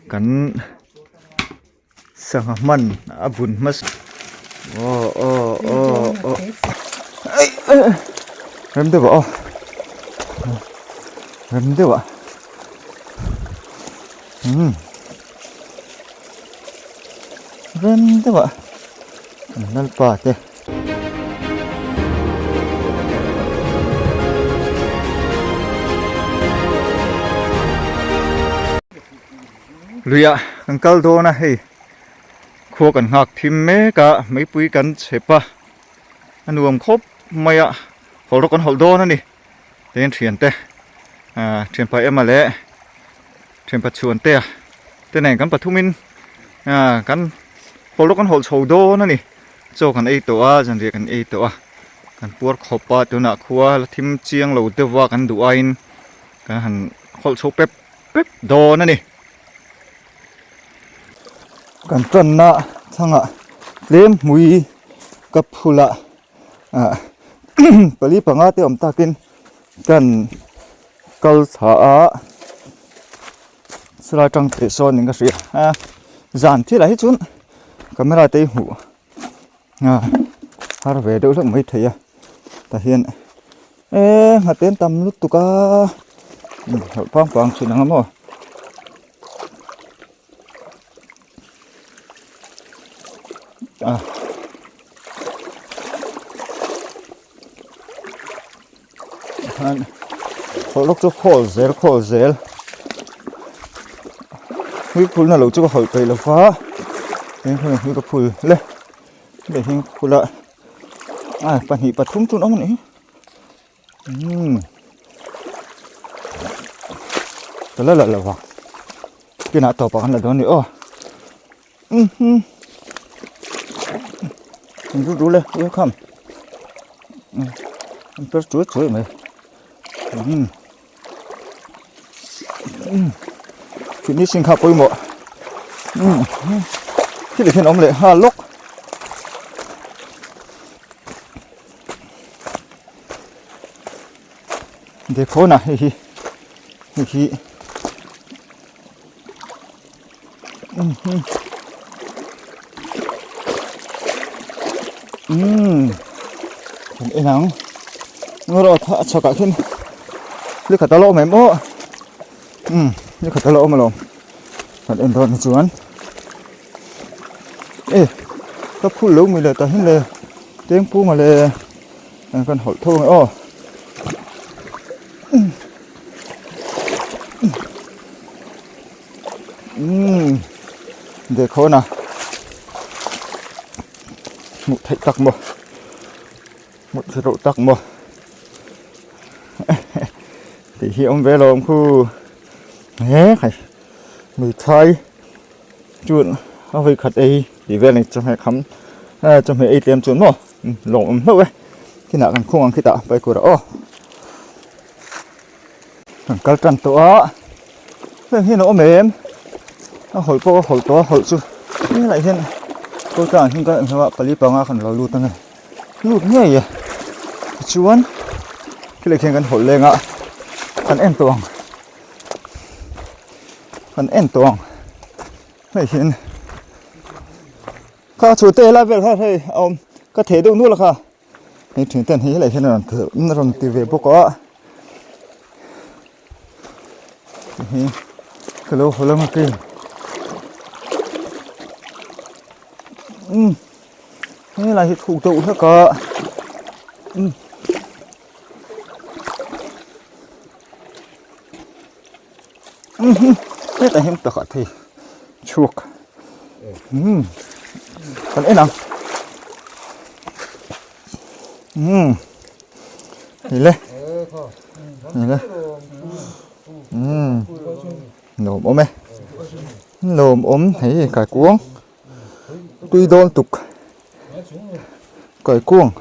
Kan sangha hman a bun hmasa aw aw aw aw rem deuh ah aw rem deuh ah umm rem deuh ah kan lalpa te. Luiah kan kal dawn a hei khua kan nghak thim mek a meipui kan chhep a a nuam khawp mai a hawlh rawk kan hawlh dawn a ni tin thiante ah thianpa ema leh thianpa chhuantea te nen kan pathumin ah kan hawlh rawk kan hawlh chho dawn a ni chaw kan ei tawh a zanriah kan ei tawh a kan puar khawp a tunah khua la thim chiang lo deuh a kan duh aiin kan han hawlh chho pep pep dawn a ni. Kan tanna thangah tlem hmui ka phul a ah pali panga te awm takin kan kal thla a chulai tang theih sawn in ka hria a zan thil ah hi chuan camera te hi hmuh a har ve deuh hlek mai thei a tah hian eee nghat en tam lutuk a hlauh pang pang thin ang a maw a khan hawlh lawk chu khawl zel khawl zel hui phulna lo chu ka hawlh peih lo va eng khaw hui ka phul le leh hi phul a a pahnih pathum chu an awm a nih hi umm ka la la lo vang kinah tawpah kan la dawn a ni aw umm ru ru le welcome an per chuai chuai mai umm finishing kha pawimawh umm thil ah hian a awm leh nghal lawk dekhawn ah hei hi hei hi umm kan en ang ngaw a chhakah khian likhat a la awm em aw umm likhat a la awm alawm kan en dawn hi chuan e ka phul lo mai le tah hian le tengpunga le kan hawlh tho ang e aw. Umm dekhawn a hmuh theih tak maw hmuh theih loh tak maw tih hi a awm ve lo ang khu he khai hmeichhai chuan a vawi khat ei tih vel a ni chawhmeh kham chawhmeh ei tlem chuan maw lawng awm hlauh e kinah kan khung ang khitah paikawrah aw. Kan kal tan tawh a heng hian a awm em a hawlh pawh a hawlh tawh a hawlh chu helaiah hian ko tlangah hian ka hmu a pali panga kan lo lut ange lut ngei e tichuan khilai khian kan hawlh leng a kan en tawh ang kan en tawh ang hei hian kha chu te helai vel kha hei a awm ka theh deuh nual a kha. Hei thian ten hei helai hian a rawn a rawn ti ve bawk a hi ka lo haw lam a kei umm helai hi thuk deuh hlek a umm hetah hian pakhat hei chhuak umm kan en ang umm ni le ni le umm nuam awm e nuam awm hei kaikuang tui dawn tuk kaikuang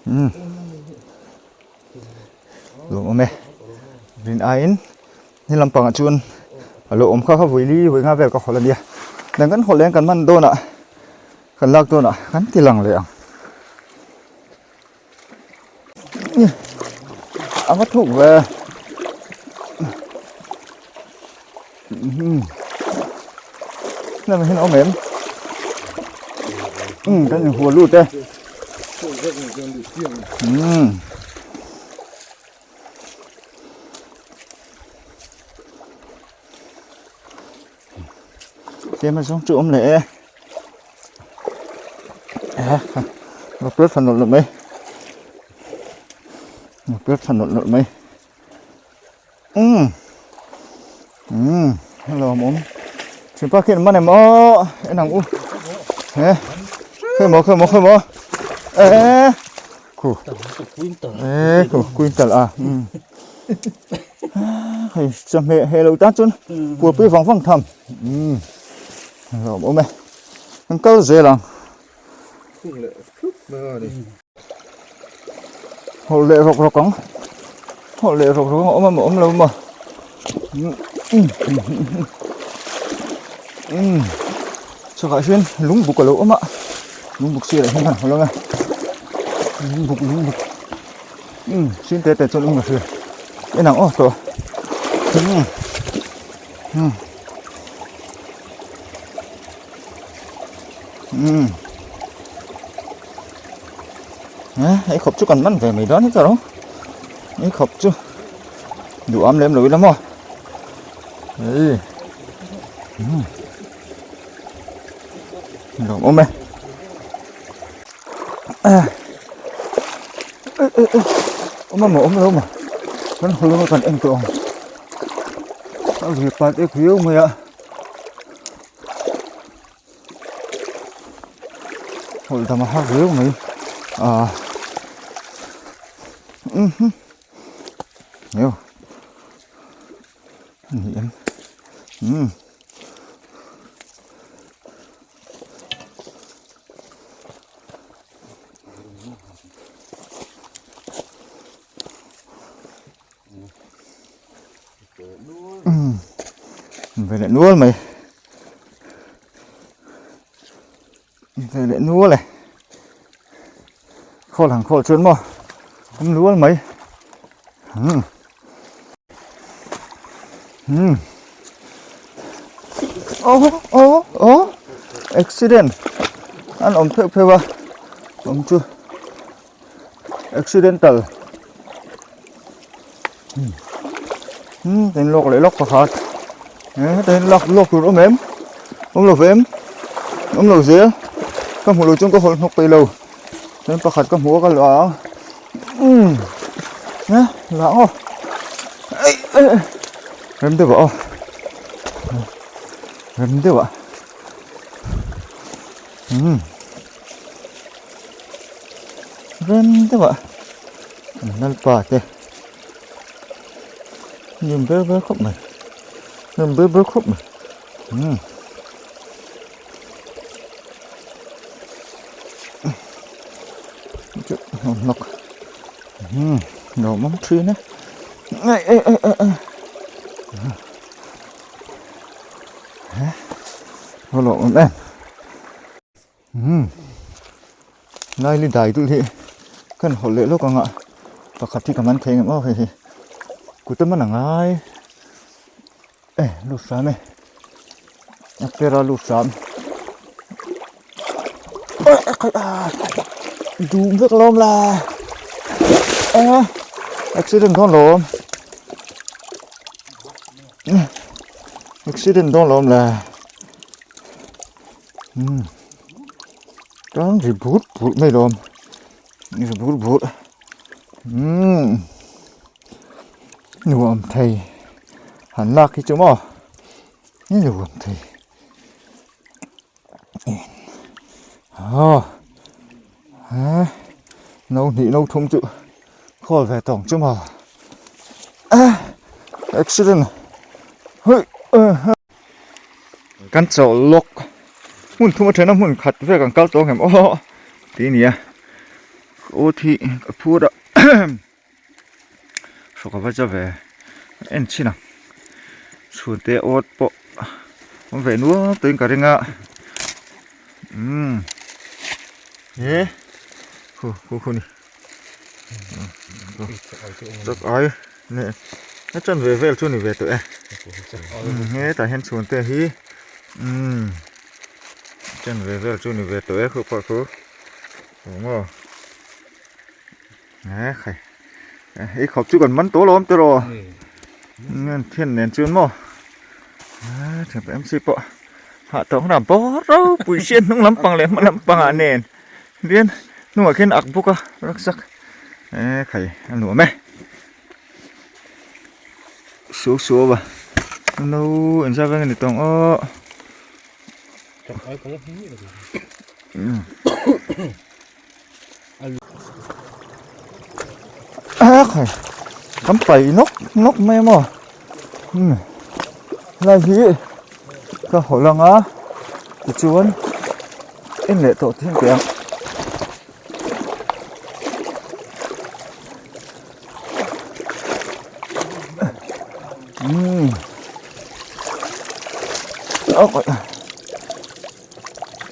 umm. Lawm awm e rin aiin he lampangah chuan a lo awm kha kha vawi li vawi nga vel ka hawlh a nia dang kan hawlh leh kan man dawnah kan lak dawnah kan ti lang leh ang a va thuk ve. Hnim hian a awm em? Umm kan inhual lut e. Umm. Tlem a zawng chu awm leh e. A pel tha nawlh nawlh mai. A pel tha nawlh nawlh mai. Umm umm lawm awm thianpa khian man em aw en ang u he khawi maw khawi maw khawi maw eh khu eh khu quintal a umm hei chawhmeh heh loh tan chuan pualpui vang vang tham umm lawm awm e kan kal zel ang. Hawlh leh rawk rawk ang. Hawlh leh rawk rawk ang a awm a maw awm lo maw. Chhakah hian lungbuk a lo awm a, lungbuk sirah hian kan hawlh ang e. Lungbuk lungbuk sin te te chuan awm ka hria. En ang aw tawh. Hei khawp chu kan man ve mai dawn hi tawh hei khawp chu duham lem lo ila maw hei lawm awm e awm a maw awm lo maw kan haw lama kan en tawh ang a ri pat ek viau mai a. Hawlh dam a har riau mai ah mhm eo a ni em umm Ve leh nual mai. Ve leh nual e. Khawl han khawl chuan maw awm nual mai. Hmm. Hmm. Oh oh oh accident an awm pheuh pheuh a awm chu accidental hmm tin lawk leh lawk pakhat heta hian lak lawk tur awm em awm lo ve em awm lo zel ka hmuh loh chuan ka hawlh hnawk peih lo chuan pakhat ka hmu a ka luah ang umm la ang aw rem deuh ah aw rem deuh ah umm. Rem deuh ah an lalpa te hnim ber ber khawp mai hnim ber ber khawp mai umm hnawk umm nuam awm thin e eh eh eh eh eh a lawmawm em. Umm laili dai dul hi kan hawlh leh lawk ang a pakhat hi ka man thei ngam aw hei hi kut a man a ngai e lut hram e a pera lut hram dum vek lawm la a accident dawn lawm accident dawn lawm la. Umm tang ri but but mai lawm ri but but umm nuam thei han lak hi chu maw nuam thei aw ha no hnih no thum chu khawl ve tawng chu maw accident hei. Kan chawlh lawk hmun thum athen a hmun khat vel kan kal tawh ang em aw tih a ni a kawt hi ka phur a hrawk a va za ve en chhin ang chhunte awt pawh awm ve nual tawhin ka ring a umm he khu khu khu ni chak ai. Neh a chan ve vel chu ni ve tawh e hetah hian chhungte hi umm. chen ve vel chu ni ve tawh e khu pawh khu maw e khai ei khawp chu kan man tawh lo awm tawh rawh thian nen chuan maw thian em si pawh hah tawh ang bawr ropui hriat hnung lampang leh hma lampangah nen rian hnungah khian ak bawk a rucksack e khai a nuam e suau suau a no engzat vel nge ni tawng aw. A khai kan pai nawk nawk mai maw umm lai hi ka haw lang a tichuan en leh tawh thin teh ang.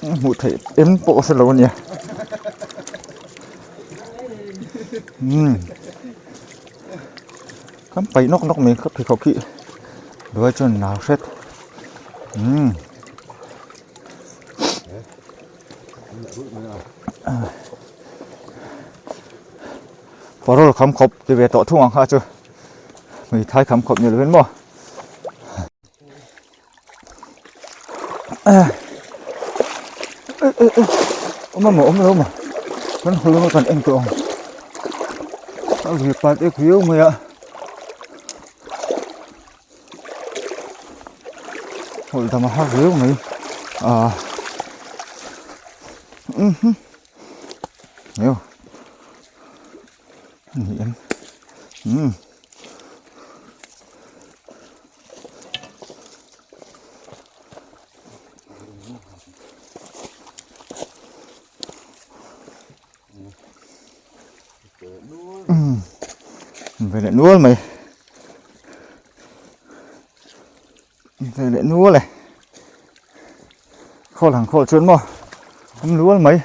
Umm hmuh theih em pawh ka hre lo ania umm kan paih nawk nawk mai kha pheikhawk hi duai chuan nau hret umm parol kham khawp ti ve tawh thung ang kha chu hmeithai kham khawp ni lovin maw. Awm a awm lo maw kan haw lama kan en tawh ang a lui pat ek viau mai a hawlh dam a har viau mai ah um ni em um. Ve leh nual mai ve leh nual e khawl han khawl chuan maw awm nual mai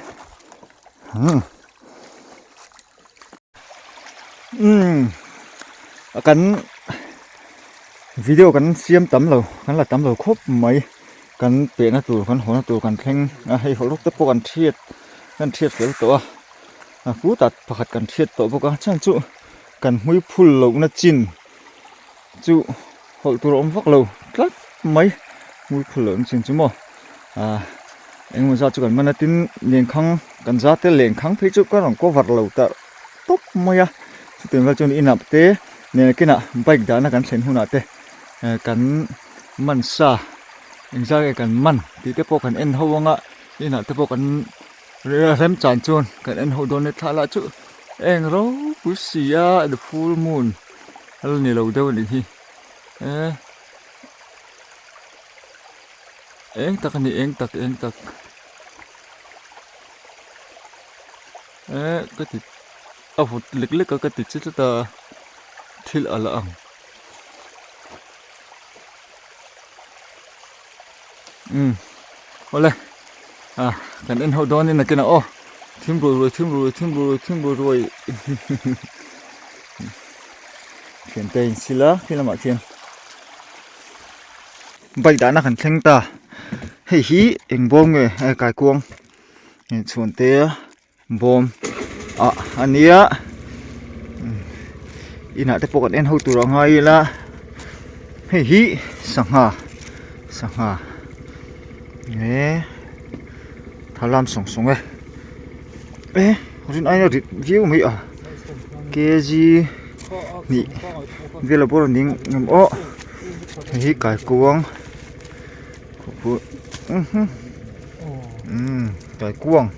umm umm kan video kan siam tam lo kan la tam lo khawp mai kan pehna tur kan hawna tur kan thleng a hei hawlhrawk te pawh kan thiat kan thiat fel tawh a a kutah pakhat kan thiat tawh bawk a chhan chu kan hmui phul lohna chin chu hawlh tur a awm vak lo tlat mai hmui phul lohna chin chu maw ah engemaw zat chu kan man a tin lenkhang kan za te lenkhang phei chu ka rawn cover lo ta tawp mai a chutiang vel chuan inah te nen kinah bike dahna kan thlen hunah te eh kan man sa engzat nge kan man tih te pawh kan en ho anga inah te pawh kan remchan chuan kan en ho dawn a thla lah chu eng ropui si a the full moon a la ni lo deuh a nih hi eh eng tak a ni eng tak eng tak eh ka ti a vut lek lek a ka ti che tlat a thil a la ang umm awle ah kan en ho dawn in nakinah aw thim ruai ruai thim ruai thim ruai thim ruai ruai thiante a insil a khi lamah khian bike dahna kan thleng ta hei hi eng bawm nge kaikuang chhuante bawm ah a nia inah te pawh kan en ho tur a ngai ila hei hi sangha sangha eh thalam sawng sawng e eh rin aina rit viau mai a kg hnih vel a bawr a ning ngam aw hei hi kaikuang umm kaikuang.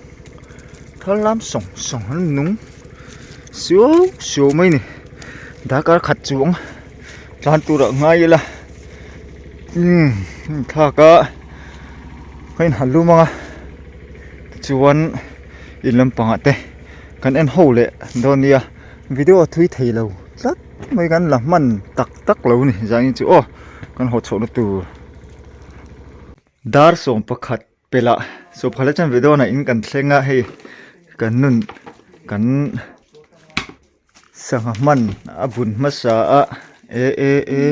Thal lam sawng sawng an nung suau suau mai a ni darkar khat chuang tlan turah ngai ila umm thlak a ka inhan lum ang a tichuan in lampangah te kan en ho leh dawn nia video a thui thei lo tlat mai kan la hman tak tak lo a ni zanin chu aw kan haw chhohna tur dar 11. Pelah sawpkhat la chuan ve dawnah in kan thleng a hei kan nun kan sangha hman a bun hmasa a e e e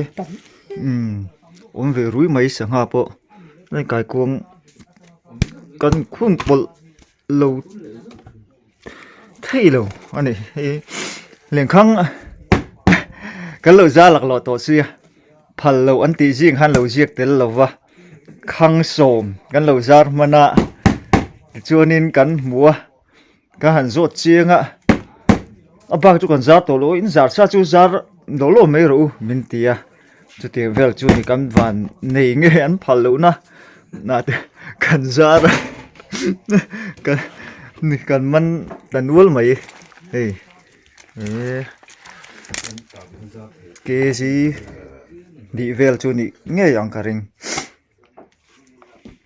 umm awm ve rui mai sangha pawh chuan kaikuang. kan khung pawlh lo thei lo a ni hei lenkhang kan lo za lak lawh tawh sia phal loh an tih zing khan lo ziak tel lo va khang sawm kan lo zar hman a tichuanin kan hmu a ka han zawt chiang a a bak chu kan zar tawh lo in zar sa chu zar lo lo mai rawh u min ti a chutiang vel chu ni kan van nei nge an phal loh na na te kan zar a kan ni kan man ta nual mai hei eh kg tih vel chu nih ngei ang ka ring.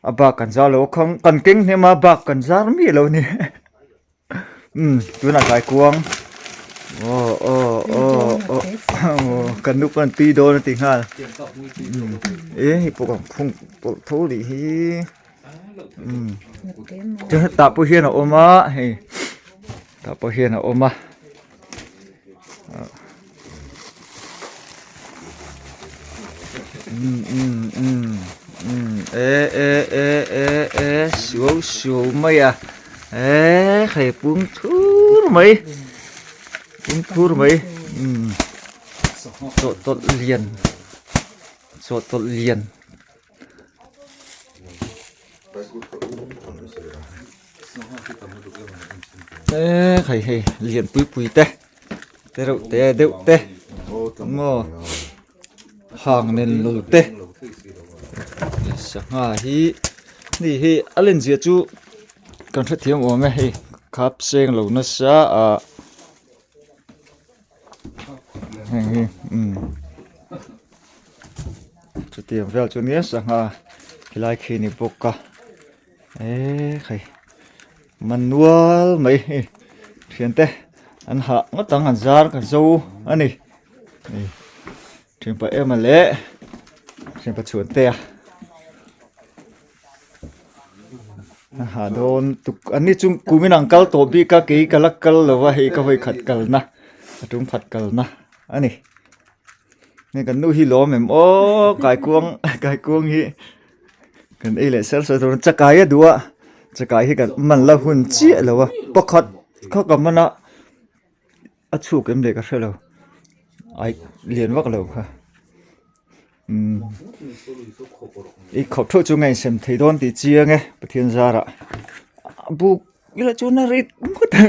A bak kan zar lo khang kan keng hnem a bak kan zar miah lo ni umm tunah kaikuang aw aw aw aw aw kan nu pawn tui dawn a ti nghal e hei pawh kan khung pawlh tho leh hi umm chuan hetah pawh hian a awm a hei tah pawh hian a awm a. Um um um um e e e e e suau suau mai a e hei pung thur mai pung thur mai um chawhtawlh lian chawhtawlh lian. E khai hei lian pui pui te te reuh te deuh te maw hang nen lo te sangha hi ni hi a len zia chu kan hrethiam awm e hei khap seng lo nasa ah. Heng hi umm chutiang vel chu nia sangha helai khi ni bawk a eee khai man nual mai hei thiante an hah ngawt ang an zar ka zo a ni hei thianpa em a leh thianpa chhuan te a. Ha dawn tuk an ni chu kumin ang kal tawh bik a kei ka la kal lo va hei ka vawi khat kalna a tum khat kalna a ni hei kan nu hi lawm em aw kaikuang kaikuang hi kan ei leh ser ser dawn chakai a duh a chakai hi kan man la hun chiah lo a pakhat kha ka man a a chhuk em leh ka hre lo ai lian vak lo kha. Umm i khawp theuh chu nge in sem thei dawn tih chiang e Pathian zarah a buk ila chuan a rit ngawt ang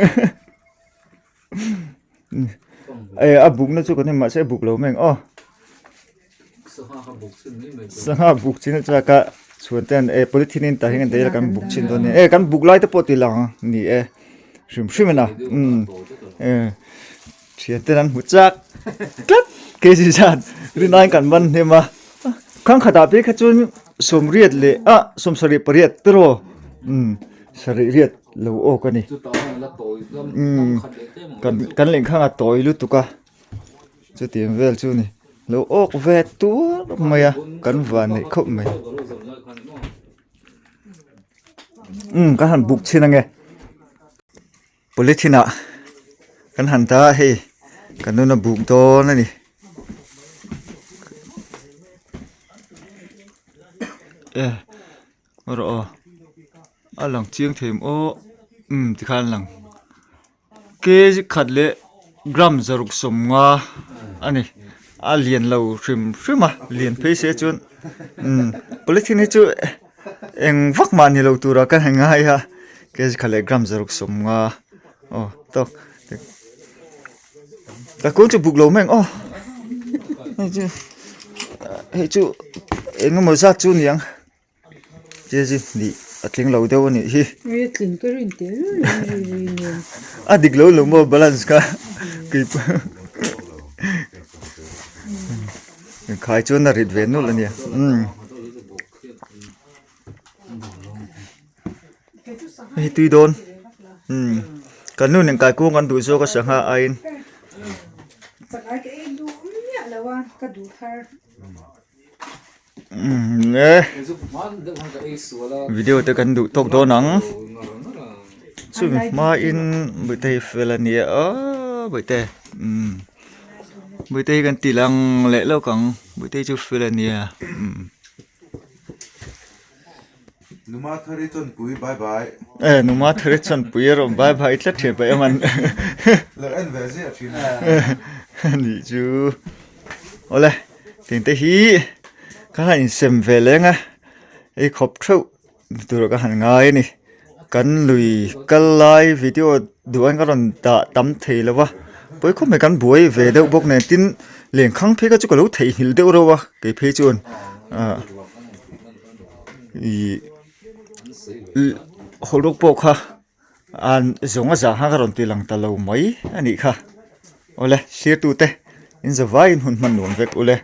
e a bukna chu kan en mahse a buk lo mai ang aw sangha buk chin a chak a chhuan ten e polythene in tah hian an kan buk chin dawn a ni e kan buk lai te pawh ti lang ni e hrim hrim a na umm e. Thian ten an hmu chak tlat kg zat rinaiin kan man hnem a khang khatah phei kha chuan sawmriat leh ah sawmsarih pariat te rawh umm sarih riat lo awk a ni umm kan kan lehkhang a tawi lutuk a chutiang vel chu a ni lo awk ve tuar mai a kan van neih khawp mai umm kan han buk chhin ange. Polythene ah kan han dah a hei kan nuna buk dawn a ni. E rawh aw a lang chiang thei em aw umm tikhan a lang kg khat leh gram zaruk sawmnga a ni a lian lo hrim hrim a lian phei se chuan umm polythene hi chu. Eng vak mah ni lo turah ka han ngai a kg khat leh gram zaruk sawmnga aw tawk ka kawng chu buk lo mai ang aw hei chu hei chu eng emaw zat chu niang kg hnih a tling lo deuh a nih hi a dik lo lo maw balance kha keipawh khai chuan a rit ve nulh a nia umm. Hei tui dawn umm kan nu nen kaikuang kan duh zawk a sangha aiin. Umm e video te kan duh tawk dawn ang chumi hmain bawihte hi fel a nia aw bawihte umm bawihte hi kan ti lang leh lawk ang bawihte hi chu fel a nia umm. Numa Thari Chawnpui bye bye. E Numa Thari Chawnpui erawh bye bye tlat thin paih aman. Lo en ve ziah thin a. Nih chu. Awle tih te hi ka han insem ve leng a ei khawp theuh tur ka han ngai a ni. Kan lui kal lai video duh an ka rawn dah tam thei lo va pawi khawp mai kan buai ve deuh bawk nen tin lenkhang phei kha chu ka lo theihnghilh deuh reuh a kei phei chuan ah ih hawlhrawk pawh kha an zawng a zah kha ka rawn ti lang ta lo mai a nih kha awle thlir tute in zavaiin hun hman nuam vek ule.